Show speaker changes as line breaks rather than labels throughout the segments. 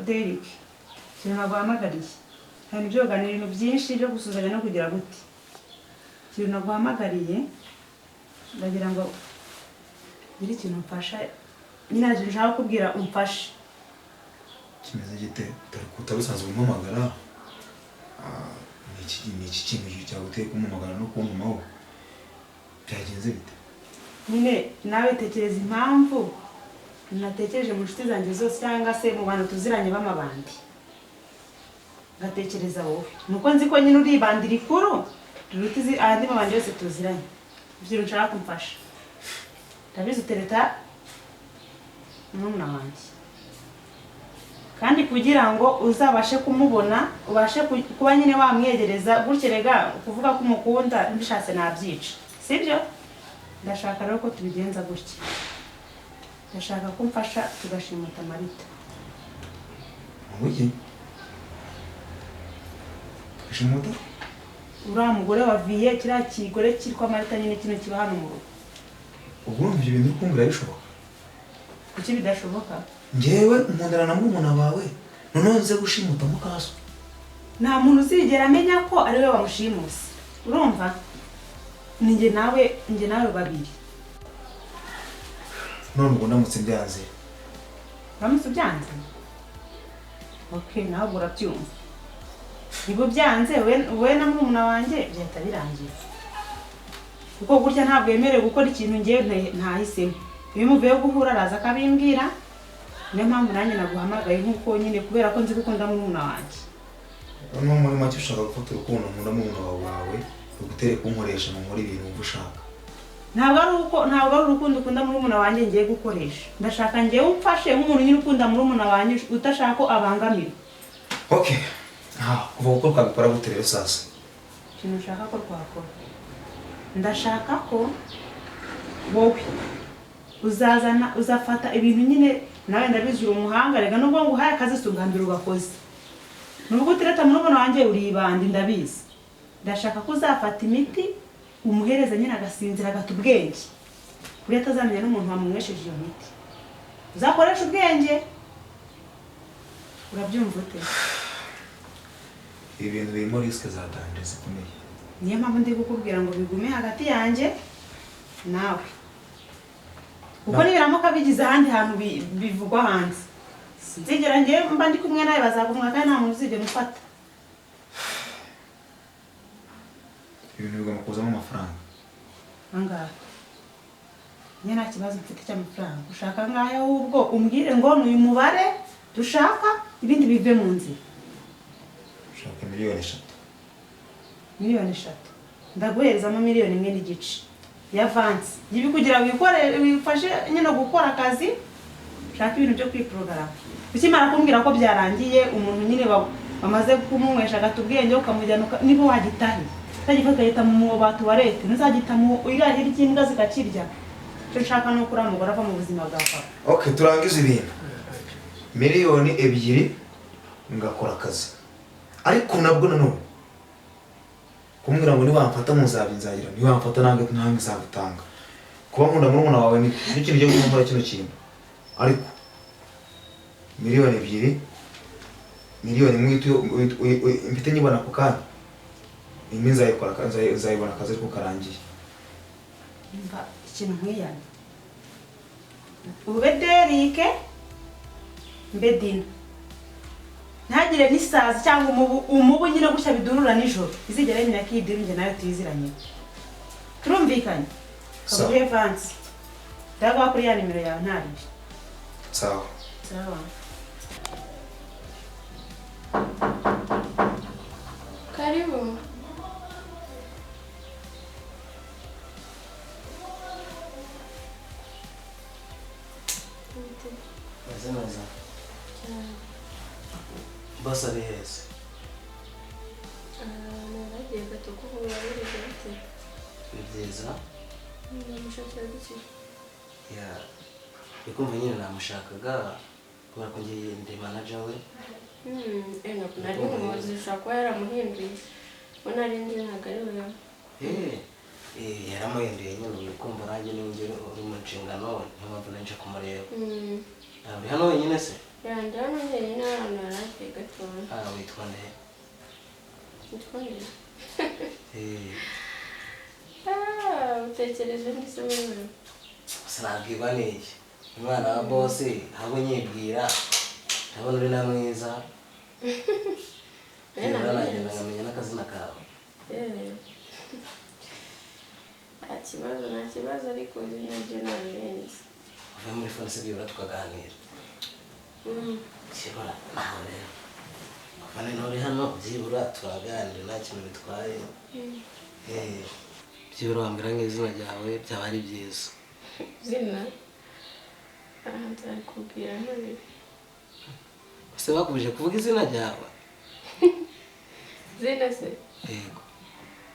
Derek, ikintu naguhamagariye, hari ibyo kuganira, ibintu byinshi byo gusuhuzanya no kugira gute. Ikintu naguhamagariye, ndagira ngo ngire ikintu mfasha nyine, hari ikintu nshaka kukubwira umfashe.
Kimeze gite? Utari utari usanzwe umpamagara. Ni iki kintu cyaguteye kumpamagara no kuntumaho? Byagenze bite?
Nyine nawe tekereza impamvu natekereje mu nshuti zanjye zose cyangwa se mu bantu tuziranye b'amabandi, ngatekereza wowe. Nuko nzi ko nyine uri ibandi rikuru riruta andi mabandi yose tuziranye. Ibyo nshaka kumfasha, ndabizi utereta murumuna wanjye, kandi kugira ngo uzabashe kumubona, ubashe kuba nyine wamwegereza gutya. Rega kuvuga ko umukunda mbishatse nabyica, sibyo? Ndashaka rero ko tubigenza gutya: ndashaka ko umfasha tugashimuta Marita.
Ngo iki? Twishimuta?
Uriya mugore wa Viye, kiriya kigore cyitwa Marita nyine, kino kiba hano mu rugo.
Ubwo urumva ibyo bintu uri kumbwira bishoboka?
Kuki bidashoboka?
Njyewe nkundana na murumuna wawe, noneho nze gushimuta mukaso?
Nta muntu uzigera amenya ko ari we wamushimuse. Urumva, ni njye nawe, njye nawe babiri.
None ubwo ndamutse byanze?
Uramutse ubyanze, ok, nawe ubwo urabyumva. Niba ubyanze, we na murumuna wanjye byahita birangira, kuko gutya ntabwo yemerewe gukora ikintu ngewe ntahisemo. Iyo muvuye guhura araza akabimbwira. Niyo mpamvu nanjye naguhamagaye, nk'uko nyine kubera ko nzi ko ukunda murumuna wanjye.
Noneho muri make ushaka gufata urukundo nkunda murumuna wawe rugutere kunkoresha ngo nkore ibintu wumva ushaka?
Ntabwo ari urukundo ukunda murumuna wanjye ngiye gukoresha. Ndashaka ngewe umfashe nk'umuntu nyine ukunda murumuna wanjye, udashaka ko abangamira.
Okay, kuva uko twabikora gute rero sasa?
Ikintu ushaka ko twakora, ndashaka ko wowe uzazana, uzafata ibintu nyine. Nawe ndabizi uri umuhanga. Rega nubwo nguhaye akazi si ubwa mbere ugakoze, nubwo utereta murumuna wanjye uri ibandi, ndabizi. Ndashaka ko uzafata imiti umuhereza nyine agasinzira, agata ubwenge, kuri atazamenya n'umuntu wamunywesheje iyo miti. Uzakoresha ubwenge. Urabyumva ute?
Ibi bintu birimo risque za danger zikomeye.
Niyo mpamvu ndi kukubwira ngo bigume hagati yanjye nawe, kuko nibiramuka bigize ahandi hantu bivugwa hanze, sinzigera ngewe mba ndi kumwe nawe, bazakumwa kandi nta muntu uzigera umfata.
Ibintu bigomba kuzamo amafaranga.
Angahe? Njye nta kibazo mfite cy'amafaranga. Ushaka angahe? Ahubwo umbwire ngo ni uyu mubare dushaka, ibindi bive mu nzira.
Ushaka 3 miliyoni.
3 miliyoni ndaguherezamo 1.5 miliyoni y'avance yibi kugira wikore, wifashe nyine gukora akazi. Ushaka ibintu byo kwiporogaramu, ukimara kumbwira ko byarangiye, umuntu nyine bamaze kumunywesha agata ubwenge, ukamujyana niba wagitahe utagifata ukagita mu mwobo wa tuwarete, ntuzagita mu iriya hirya imbwa zikakirya. Icyo nshaka ni uko uriya mugore ava mu buzima bwa papa.
Okay, turangize ibintu. 2 miliyoni ngakora akazi, ariko nabwo nanone kumbwira ngo niwamfata muzabinzagira, niwamfata nange nange nzagutanga. Kuba nkunda murumuna wawe ni nicyo kintu cyo gukora kino kintu, ariko 2 miliyoni, 1 miliyoni mfite nyibona ako kanya, imwe nzayikora, nzayibona akazi ariko karangiye.
Mva ikintu nkwiyana, ube Derike mbe Dina, ntagire n'isazi cyangwa umubu, umubu nyine gutya bidurura nijoro izigera yemera ko iyi deal njye nawe tuyiziranye. Turumvikanye?
Sawa.
Kaguhe avance, ndaguha kuri ya nimero yawe ntaribyo.
Sawa.
Sawa.
Karibu.
Meze neza. Boss ari heza?
Naragiye gato kuhura. Bimeze bite?
Ni byiza.
Namushakira iki?
Ya, ndi kumva nyine namushakaga kubera ko ngiye ndi manager we.
Ntabwo nari muzi, ushobora kuba yaramuhinduye. Uwo nari nzi ntabwo ari we.
Yaramuhinduye nyine. Uri kumva nanjye niba ngiye uri mu nshingano, niyo mpamvu nanje kumureba. Uri hano wenyine se?
Yanjye hano njyenyine ahantu yari agiye gatoya.
Ah, witwa nde?
Witwa nde?
Eh,
Ah, utekereje ndetse muri wewe.
Sinabwirwa n'iki? Umwana wa bosi ahubwo nyibwira, ndabona uri na mwiza.
Eh,
Byibura nagenda
namenye.
nkamenya n'akazina kawe.
Eh. Nta kibazo, nta kibazo, ariko izina ryo ntabirenze.
Uvuye muri phone se byibura tukaganira. Byibura nawe rero. Kuva noneho uri hano byibura turaganira nta kintu bitwaye. Eh, byibura wambwira nk'izina ryawe byaba ari byiza.
Izina? Ah, nzakubwira ntabiri.
Ese bakubije kuvuga izina ryawe?
Izina se?
Yego.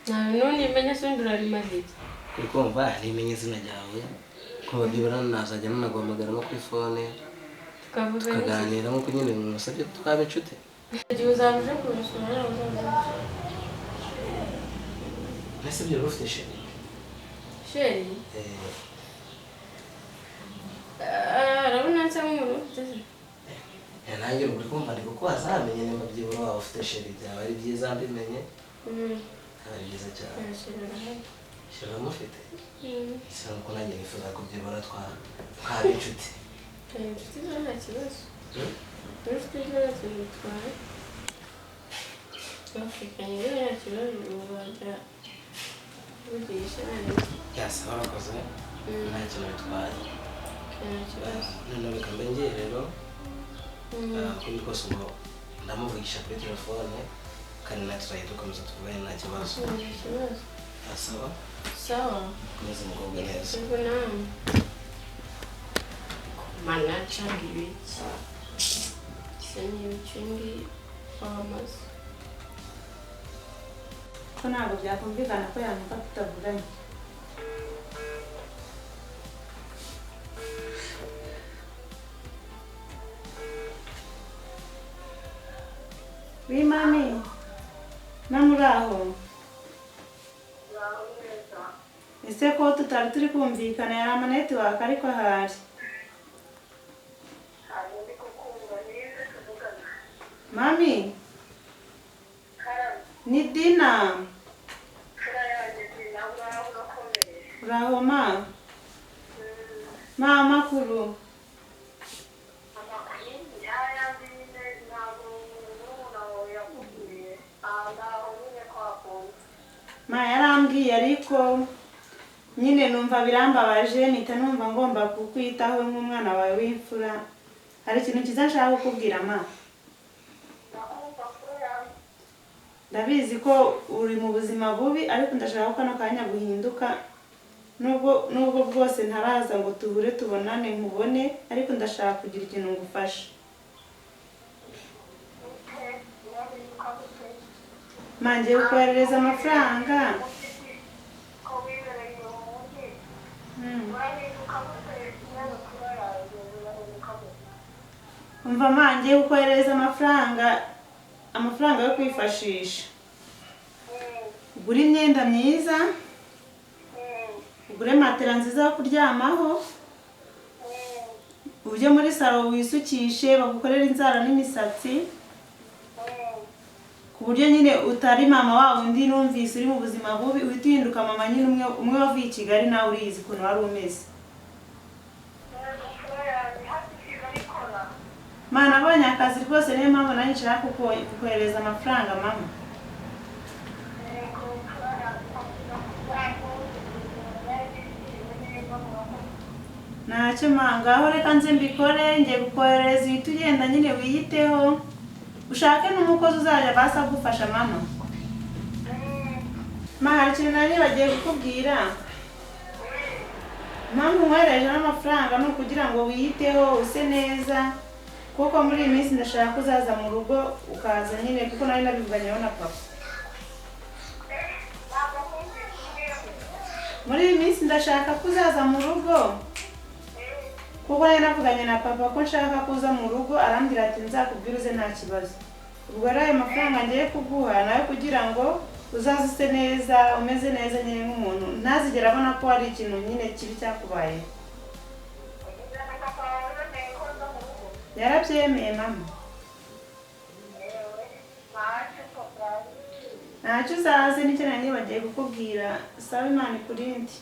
Nta nunimenya se undi urarimaze iki?
Uri kumva nimenya izina ryawe, kumva byibura nazajya nanaguhamagara no kuri phone
Tukavuga n'iki?
tukaganira nk'uko nyine musabye ko twaba inshuti.
Igihe uzaba uje kunsura nawe uzaza kunsura.
Ese byibura ufite chéri?
Chéri?
Eh,
Ah, urabona nsa nk'umuntu ufite se?
eh, nanjye uri kumva ndi kukubaza namenye niba byibura waba ufite chéri, byaba ari byiza mbimenye. Byaba ari byiza cyane.
Nta chéri urahari.
Chéri uramufite? Ese nuko nanjye nifuza ko byibura twaba inshuti.
Eh, inshuti zo nta kibazo. Inshuti zo nta kintu bitwaye. Bafurikanye rero nta kibazo, ubu bajya kuvugisha nabi.
Yasa warakoze nta kintu bitwaye.
Nta kibazo.
Noneho reka mbe ngiye rero. Uko biri kose ubwo ndamuvugisha kuri telefone kandi natwe tuzajya dukomeza tuvugane nta kibazo.
Nta kibazo.
Asaba
Sawa.
komeza umukobwa neza.
Ubwo nawe. Mana cyangwa ibiki. Se ni ibiki ngi wamaze.
Ko ntabwo byakumvikana ko yanyumva tutavuganye. Oui, mami. Mama uraho? Ese ko tutari turi kumvikana yari ama network ariko ahari. Mami. Ni Dina. Uraho ma? Ma amakuru. Ma yarambwiye ariko nyine numva birambabaje mpita numva ngomba kukwitaho nk'umwana wawe w'imfura. Hari ikintu cyiza nshaka kukubwira ma. Ndabizi ko uri mu buzima bubi ariko ndashaka ko kano kanya guhinduka. Nubwo bwose ntaraza ngo tuhure tubonane nkubone, ariko ndashaka kugira ikintu ngufasha. Manje ukoherereza amafaranga. Umva manje ukoherereza amafaranga yo kwifashisha. Ugure imyenda myiza, ugure matera nziza yo kuryamaho, ujye muri salo wisukishe bagukorere inzara n'imisatsi, ku buryo nyine utari mama wa undi numvise uri mu buzima bubi uhita uhinduka mama nyine umwe wavuye i Kigali nawe urizi ukuntu wari umeze. Mana abonye akazi rwose, niyo mpamvu nanjye nshaka kukohereza amafaranga mama. Ntacyo ma, ngaho reka nze mbikore, ngiye kukoherereza uhite ugenda nyine wiyiteho, ushake n'umukozi uzajya basi agufasha mama. Ma hari ikintu nari bagiye kukubwira. Impamvu nkohereje n'amafaranga ni ukugira ngo wiyiteho use neza, kuko muri iyi minsi ndashaka ko uzaza mu rugo ukaza nyine, kuko nari nabivuganyeho na papa. Muri iyi minsi ndashaka ko uzaza mu rugo, kuko nari navuganye na papa ko nshaka kuza mu rugo, arambwira ati nzakubwira uze nta kibazo. Ubwo rero ayo mafaranga ngiye kuguha nawe kugira ngo uzaze use neza, umeze neza nyine nk'umuntu, ntazigera abona ko hari ikintu nyine kibi cyakubayeho. Yarabyemeye mama. Ntacyo uzaze nicyo nari nibagiye kukubwira. Saba Imana ikurinde.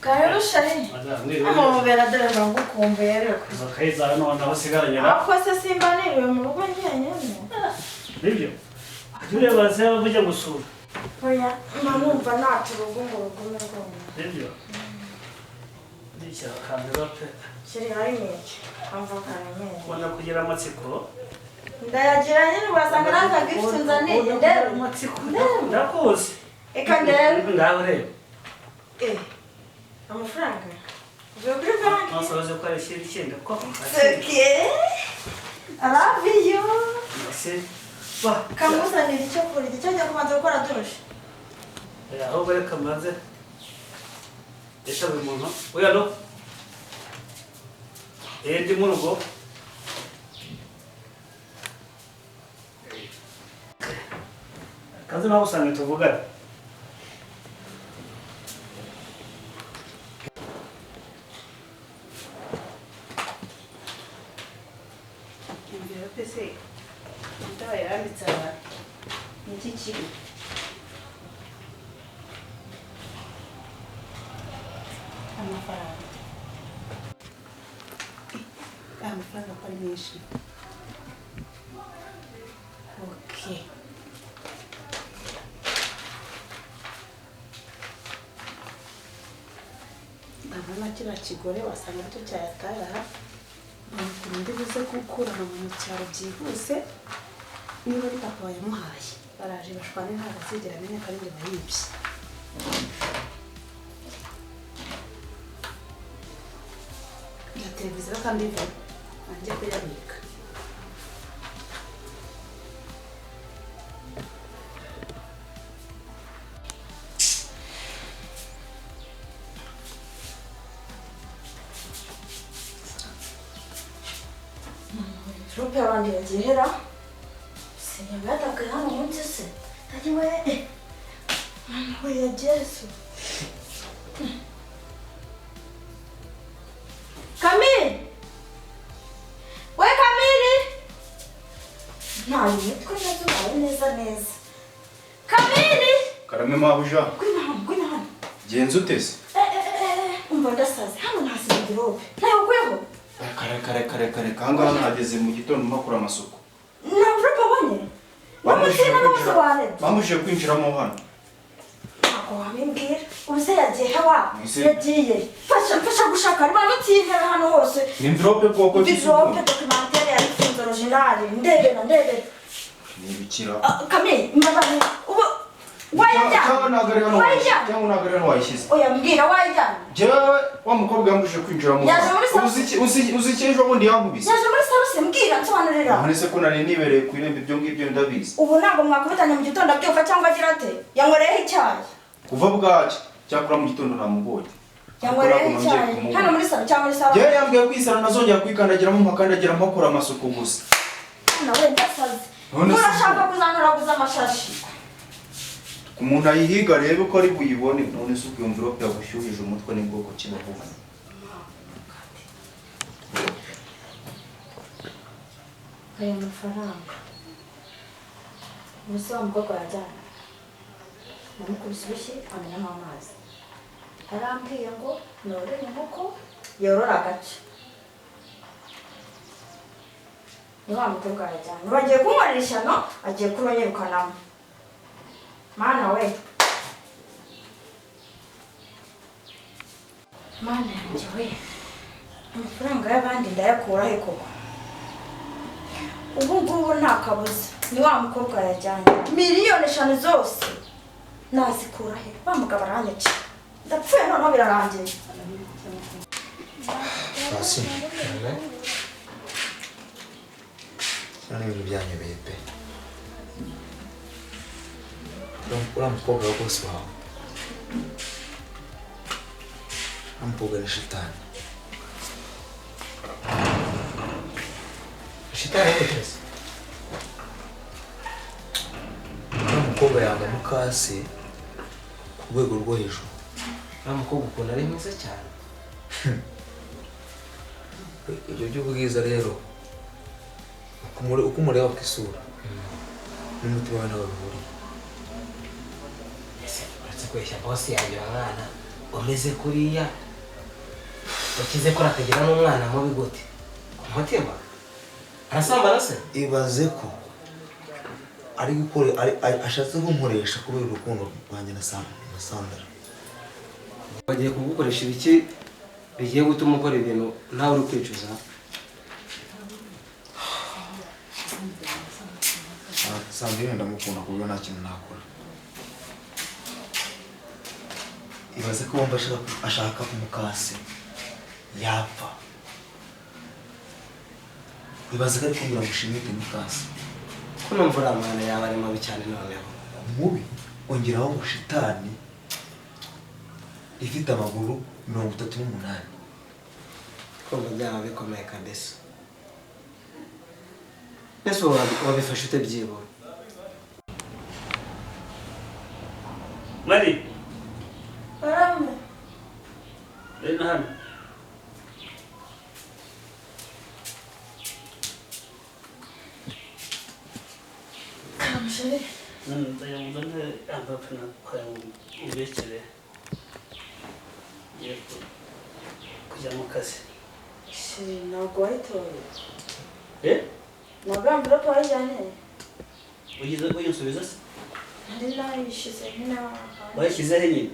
Karibu shari. Amubera dore ngukumbuye rero.
Zakaiza none aho sigaranye ra.
Ako se simba niriwe mu rugo njyenyine.
Nibyo. Jure base bujya gusura.
Oya, mama nta turugo ngo rugume rwose.
Nibyo. Ndicyo kandira pe.
Shiri hari niki? Amva karamenye.
Ubona kugira amatsiko.
Ndayagira nyine wasanga nanga gift nzaniye ndero
amatsiko. Ndakuzi.
Eka ndero.
Ngaho rero.
Amafaranga uvuye kuri banki.
Ntasoze ko ari ikintu kindi ko.
Okay. I love you.
Se. Ba.
Kamuzanira icyo kurya icyo njya kubanza gukora dushe.
Ahubwo reka mbanze. Ese buri muntu oya no. Ndi mu rugo. Kazi nawe usanga tuvugana.
Amafaranga. Amafaranga ko ari menshi. Okay. Ndabona kiriya kigore wasanga aricyo cyayataye aha. Ndi buze gukura mu cyaro byihuse. Niba ari papa wayamuhaye baraje bashwane ntabwo azigera amenya ko ari njye wayibye. Ya televiziyo kandi iva nanjye kuyabika.
Rupe abandi bagihera. Sinyagata hano munsi se. Tajiwe. Mama we ya Jesu. Kamili. We Kamili. Nta mitwe neza neza neza. Kamili.
Karame mabuja.
Ngwino hano, ngwino hano.
Genza utese.
Umva ndasaze. Hano ntasize envelope. Nayo ukweho.
Kare kare kare kare kanga nageze mu gitondo mpakura amasuku.
Nta envelope abonye.
Bamuje kwinjiramo hano.
Ntabwo wabimbwira. Ubu se yagiye hewa? Yagiye. Fasha mfasha gushaka arimo n'utintebe hano hose.
Ni envelope bwoko ki?
Envelope documentaire yari ifunze original. Ndebera ndebera.
Ni ibikira.
Kamili, mbabare. Ubu wayajyanye.
Cyangwa ntabwo ari hano wayishyize. Cyangwa ntabwo ari hano wayishyize.
Oya mbwira wayajyanye.
Jewe wa mukobwa yambuje kwinjiramo.
Yaje muri salo.
Uzi iki ejo bundi yankubise.
Yaje muri salo se mbwira nsobanurira.
None se ko nari nibereye ku irembo ibyo ngibyo ndabizi.
Ubu ntabwo mwakubitanye mu gitondo abyuka cyangwa agira ate? Yanywereyeho icyayi.
Kuva bwacya cyakora mu gitondo namubonye.
Yanywereyeho icyayi. Hano muri salo cyangwa muri salo.
Jewe yambwiye ko isaro nazongera kwikandagiramo mpakandagiramo mpakora amasuku gusa.
Nawe ndasaze. Urashaka kuzanuraguza amashashi.
Umuntu ayihiga rebe ko ari buyibone. None se ubwo envelope yagushyuhije umutwe ni bwoko ki bavuga?
Aya mafaranga umusore wa mukobwa yajyana namukubise urushyi amenamo amazi. Yarambwiye ngo norore inkoko yorora agace. Ni wa mukobwa yajyana. Bagiye kunkorera ishyano agiye kubanyirukanamo. Mana we. Mana yanjye we. Amafaranga y'abandi ndayakura he koko? Ubu ngubu nta kabuza. Ni wa mukobwa yajyanye. 5 miliyoni zose nazikura he? Wa mugabo aranyica. Ndapfuye noneho birarangiye.
Hasi. None ibintu byanyobeye pe. Uriya mukobwa rwose wawe. Uriya mukobwa ni shitani. Shitani yamuteze. Uriya mukobwa yanga mukase Ku rwego rwo hejuru.
Uriya mukobwa ukuntu ari mwiza cyane.
Ibyo by'ubwiza rero uko umureba ku isura n'umutima we ntaho bihuriye.
Ese uretse kubeshya bosi yanjye wa mwana umeze kuriya ukize kuri akagira n'umwana mubi gute? Ku mutima arasambana se?
Ibaze ko ari gukora ashatse kunkoresha kubera urukundo rwanjye na Sandra.
Bagiye kugukoresha ibiki bigiye gutuma ukora ibintu nawe uri kwicuza?
Sandrine ndamukunda ku buryo nta kintu nakora. Ibaze ko wumva ashaka umukase yapfa. Ibaze ko ari kumbwira ngo ushimite mukase.
Ko numva uriya mwana yaba ari mubi cyane noneho.
Mubi ongeraho ngo shitani ifite amaguru 38.
Kumva byaba bikomeye kabisa. Ese wabifashe ute byibura?
Mari.
Barame.
Rero hano.
Kamushari.
Ndayamuzane envelope na ubikire. Yego. Kujya mu kazi.
Sheri ntabwo wayitoye.
Eh?
Ntabwo envelope wayijyanye?
Ugize uyinsubiza se?
Nari nayishyize nyine.
Wayishyize he nyine?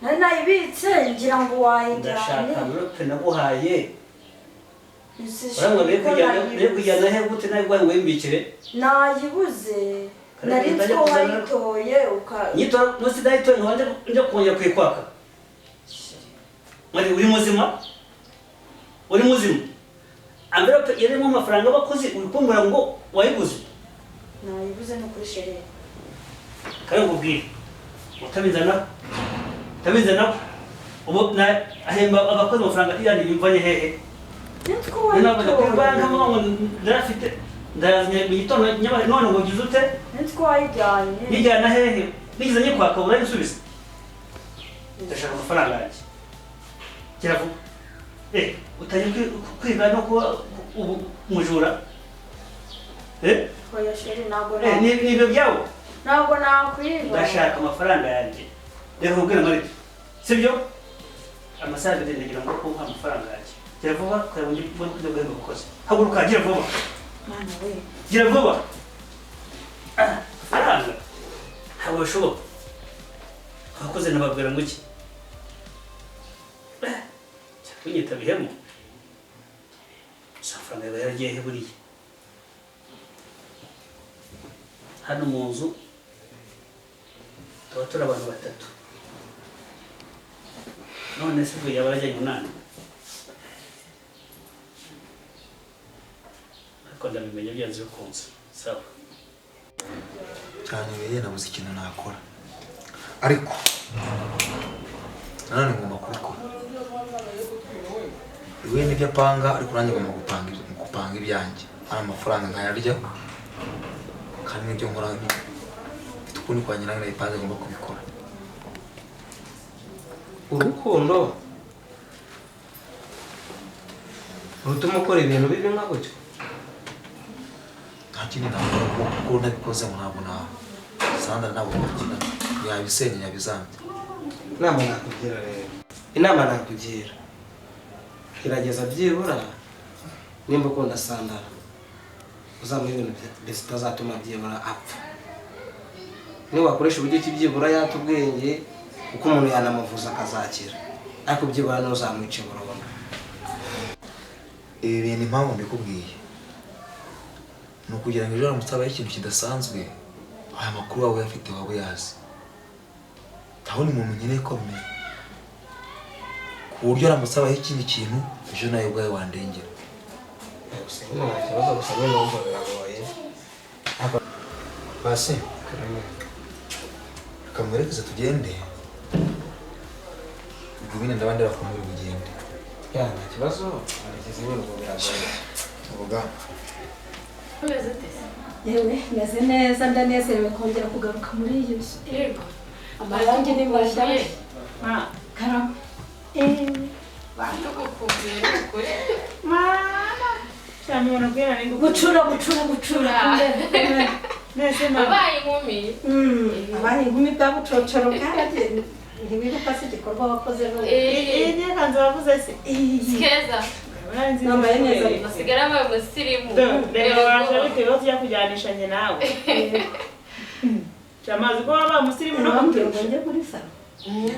Nari nayibitse ngira ngo wayijyanye.
Ndashaka envelope naguhaye. Urabona biri kujyana he gute nawe ngo wimbikire?
Nayibuze. Nari nzi ko wayitoye uka.
Nyitora munsi ndayitoye nkabanje njya kongera kuyikwaka. Mari uri muzima? Uri muzima? Envelope irimo amafaranga abakozi uri kumbwira ngo wayiguze?
Nayibuze no kuri sheri.
Kare nkubwire. Utabizana? Utabizana? Ubu na ahemba abakozi amafaranga yani yumvanye hehe?
Nitwo wayitoye.
Ndafite ndazanye mu gitondo none ngo ugize ute?
Nitwo wayijyanye.
Nijyana hehe? Nigeze nyikwaka urayisubiza. Ndashaka amafaranga yanjye. Kiravuga. Utajya kwiga no kuba umujura.
Oya sheri ntabwo
ni ibyo byawe?
Ntabwo nakwiba.
Ndashaka amafaranga yanjye. Reka nkubwire Marita. Sibyo? Amasaha abiri ndagira ngo umpe amafaranga yanjye. Gira vuba kugira ngo mbone kujya guhemba abakozi. Haguruka gira vuba.
Mwana we.
Gira vuba. Amafaranga ntabwo bishoboka. Abakozi nababwira ngo iki? Kunyita bihemu. Amafaranga yaba yaragiye he buriya? Hano mu nzu tuba turi abantu batatu. None se ubwo yaba yarajyanye umunani? Ariko ndabimenya byanze bikunze. Sawa.
Cyane biriya nabuze ikintu nakora. Ariko nanone ngomba kubikora. Iwe nibyo apanga ariko nanjye ngomba gupanga ibyanjye. Ari amafaranga nkayarya kandi n'ibyo nkora mfite ukundi kwanjye nanjye nabipanze ngomba kubikora.
Urukundo rutuma ukora ibintu bibi nka gutyo?
Nta kindi nakora kuko nabikoze ngo ntabwo na Sandra ntabwo bakina yabisenye yabizambye.
Inama nakugira rero, inama nakugira, gerageza byibura nimba ukunda Sandra uzamuha ibintu bitazatuma byibura apfa. Niwakoresha uburyo ki byibura yata ubwenge kuko umuntu yanamuvuza akazakira, ariko byibura ntuzamwice burundu.
Ibi bintu impamvu mbikubwiye ni ukugira ngo ejo haramutse habaye ikintu kidasanzwe aya makuru waba uyafite waba uyazi. Ndabona umuntu nkeneye ko amenya ku buryo haramutse habayeho ikindi kintu ejo nawe ubwawe wandengera.
Nta kibazo gusa nyine wumva biragoye.
Basi reka mwerekeze tugende, ubwo nyine ndaba ndeba ukuntu uri bugende.
Ya nta kibazo, mwerekeze nyine ubwo biragoye.
Urugamba.
Umeze ute se?
Yewe meze neza, ndanezerewe kongera kugaruka muri iyi nzu.
Yego.
Amarangi ni mashyashya.
Ma,
Karama.
Tugukumbuye ni ukuri.
Mama. Cyane ubona ni
Gucura gucura gucura.
Nese mama.
Wabaye inkumi.
Abaye inkumi bwa bucocoro kandi ntiwibuka se igikorwa wakoze n'ubu.
Iyi niyo kanzu wavuze se.
Keza.
Nambaye neza.
Usigara wabaye umusirimu.
Rero waje bitewe aho tujya kujyanisha njye nawe. Chamazi ko waba umusirimu no
Bambwiye ngo njye muri salo.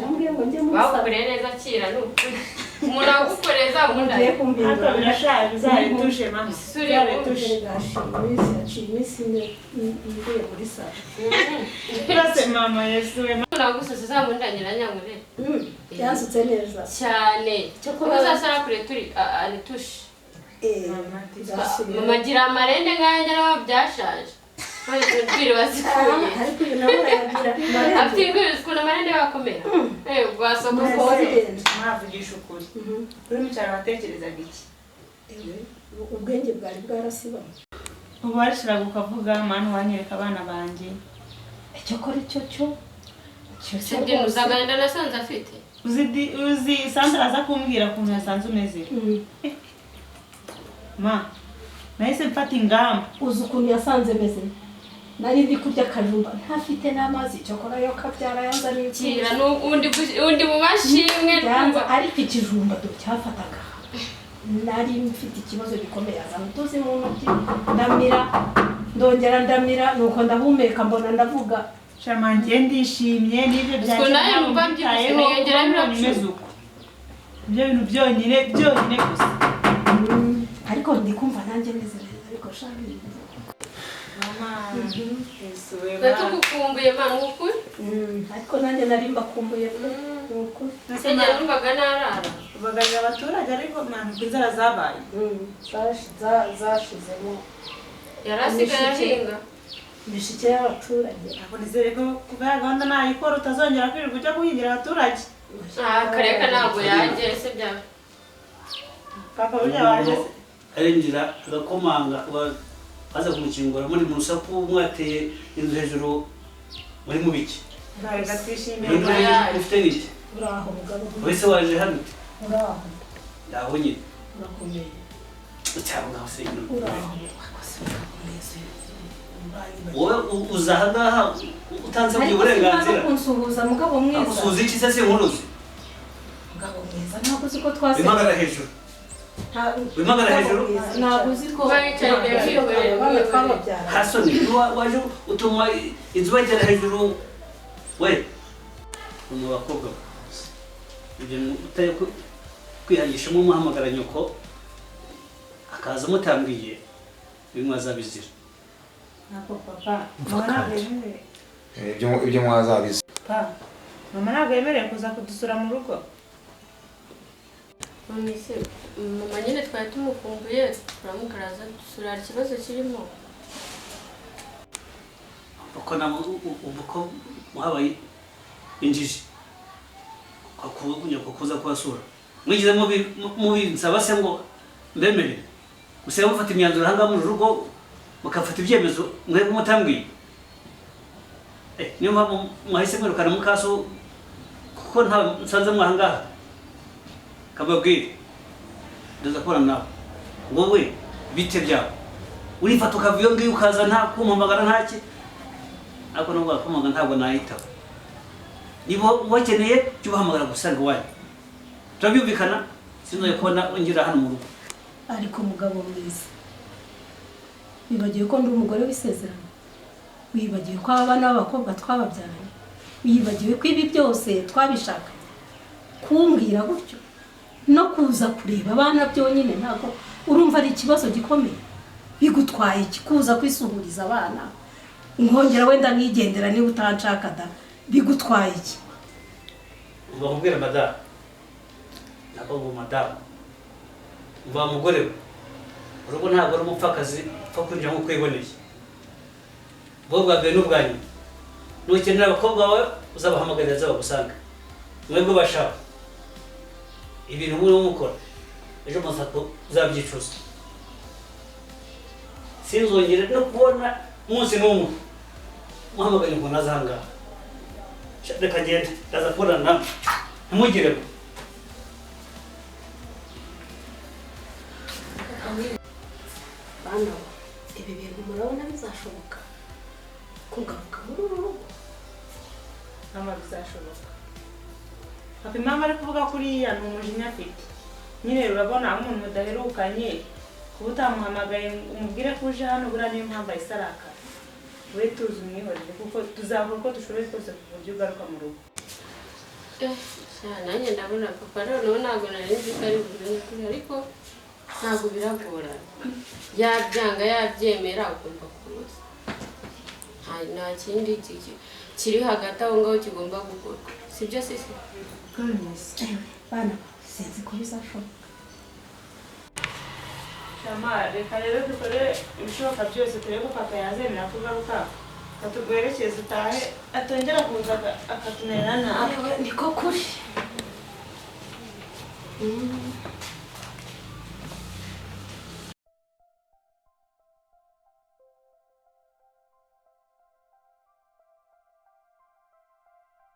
Bambwiye ngo njye muri salo.
Bagukoreye neza kira ni ukuri. Umuntu agukoreye uzamundi.
Ugiye kumbwira.
Ariko birashaje uzaretushe mama. Uzaretushe.
Haciye iminsi ine mvuye muri salo.
Rwose mama Yesu we.
Umuntu agusutse uzamundanyira nyankurere.
Yansutse neza.
Cyane.
Cyokora-
Uzasara kure turi aretushe.
Nzasubira.
Mama gira amarende nkanjye nawe byashaje. None inzwiri wazikuye.
Ariko uyu nawe urayagira. Marende.
Afite inzwiri zikunda amarende yakomera. Rwasokoze.
Nuko wabigenje.
Mwavugisha ukuri. Uri mu cyaro watekerezaga iki?
Ewe, ubwenge bwari bwarasibamye.
Ubu warishiraga ukavuga mani wanyereka abana banjye.
Icyokora icyo cyo cyo se
Sibyo uzagenda nasanze afite.
Uzi Sandra aza kumbwira ukuntu yasanze umeze. Ma, nahise mfata ingamba.
Uzi ukuntu yasanze meze. Nari ndi kurya akajumba ntafite n'amazi cyokora yo kabyara yanzaniye
Kira undi mu mashimwe
Yanza ariko ikijumba do cyafataga. Nari mfite ikibazo gikomeye azana utuzi mu ntoki ndamira ndongera ndamira nuko ndahumeka mbona ndavuga.
Shama njye ndishimye n'ibyo bya
Ubwo nawe numva mbyibushye niyongera ibiro
bimeze uko. Ibyo bintu byonyine byonyine gusa.
Ariko ndi kumva nanjye meze neza ariko shami.
Mama, Yesu we.
Tugukumbuye mama ukuri.
Ariko nanjye nari mbakumbuye pe. Ukuri.
Sengera numvaga narara.
Bagarira abaturage ariko mama inzara zabaye.
Zashizemo.
Yarasigaye ahinga.
Imishike y'abaturage.
Ntabwo nizere ko kuva ya gahunda nayikora utazongera kwirirwa ujya guhingira abaturage.
Kareka ntabwo yagera se bya.
Papa burya waje se.
Arinjira agakomanga baza kumukingura muri mu rusaku mwateye inzu hejuru muri mu biki.
Ntabwo twishimiye.
Ufite n'iki?
Uraho mugabo.
Wese waje hano.
Uraho.
Ndaho nyine.
Urakomeye.
Cyangwa ngaho se.
Uraho.
Wowe uza aha ngaha utanze uburenganzira.
Ariko kunsuhuza mugabo mwiza.
Agusuhuza iki se sinkuruzi?
Mugabo mwiza ntabwo uzi ko twase.
Wimagara hejuru. Wimagara hejuru.
Ntabwo uzi ko twababyara.
Hasoni waje utuma inzu bagera hejuru we. Mu bakobwa ibyo utaye kwihangisha mu muhamagara nyoko akaza mutambwiye bimwe azabizira.
Nako papa mama ntabwo yemerewe.
Ibyo mwazabizi.
Pa, mama ntabwo yemerewe kuza kudusura mu rugo.
None se mama nyine twari tumukumbuye turamukaraza dusura hari ikibazo kirimo.
Uko na uko muhabaye injiji nyoko kuza kubasura mwigize mubinsaba se ngo mbemere musigaye mufata imyanzuro aha ngaha mu rugo mukafata ibyemezo mwebwe mutambwiye. Niyo mpamvu mwahise mwirukana mukaso kuko nta nsanze mwaha ngaha kababwire ndaza kubona nawe wowe bite byawe urifata ukava iyo ngiyo ukaza nta kumpamagara ntaki ariko nubwo wakumpamagara ntabwo nahitaba. Niba ubakeneye jya ubahamagara gusa ngo iwanyu turabyumvikana sinzoye kubona ngira hano mu rugo.
Ariko mugabo mwiza wibagiwe ko ndi umugore w'isezerano, wibagiwe ko abana b'abakobwa twababyaranye, wibagiwe ko ibi byose twabishaka. Kumbwira gutyo no kuza kureba abana byonyine ntabwo urumva ari ikibazo gikomeye. Bigutwaye iki kuza kwisuhuriza abana nkongera wenda nkigendera niba utanshaka da bigutwaye iki?
Ubakubwira madamu nako ngo madamu uba mugore we urugo ntabwo ari umupfakazi upfa kwinjira nk'uko wiboneye. Ubwo bwa mbere n'ubwa nyuma nukenera abakobwa bawe uzabahamagarira bazagusanga mwebwe bashaka ibintu murimo mukora ejo uzabyicuza. Sinzongere no kubona umunsi n'umwe muhamagaye ngo naze aha ngaha. Reka ngende, ndaza kubonana nawe. Ntimugire ngo.
Bana, ibi bintu murabona bizashoboka kugaruka muri uru rugo?
Mama, bizashoboka. Papa, impamvu ari kuvuga kuriya ni umujinya afite. Nyine urabona umuntu mudaherukanye, kuba utamuhamagaye umubwire ko uje hano, buriya niyo mpamvu ahise arakara. We tuzi umwihorere, kuko tuzakora uko dushoboye kose ku buryo ugaruka mu rugo.
Nanjye ndabona papa noneho ntabwo nari nzi ko ari bumeze kuri, ariko ntabwo biragorana. Yabyanga yabyemera ugomba kuza. Nta kindi kiri hagati aho ngaho kigomba gukorwa. Sibyo sisi?
Bana, sinzi ko bizashoboka.
Shama, reka rero dukore ibishoboka byose turebe ko papa yazemera kugaruka, atuguherekeze utahe, atongera kuza akatumerera nabi.
Niko kuri.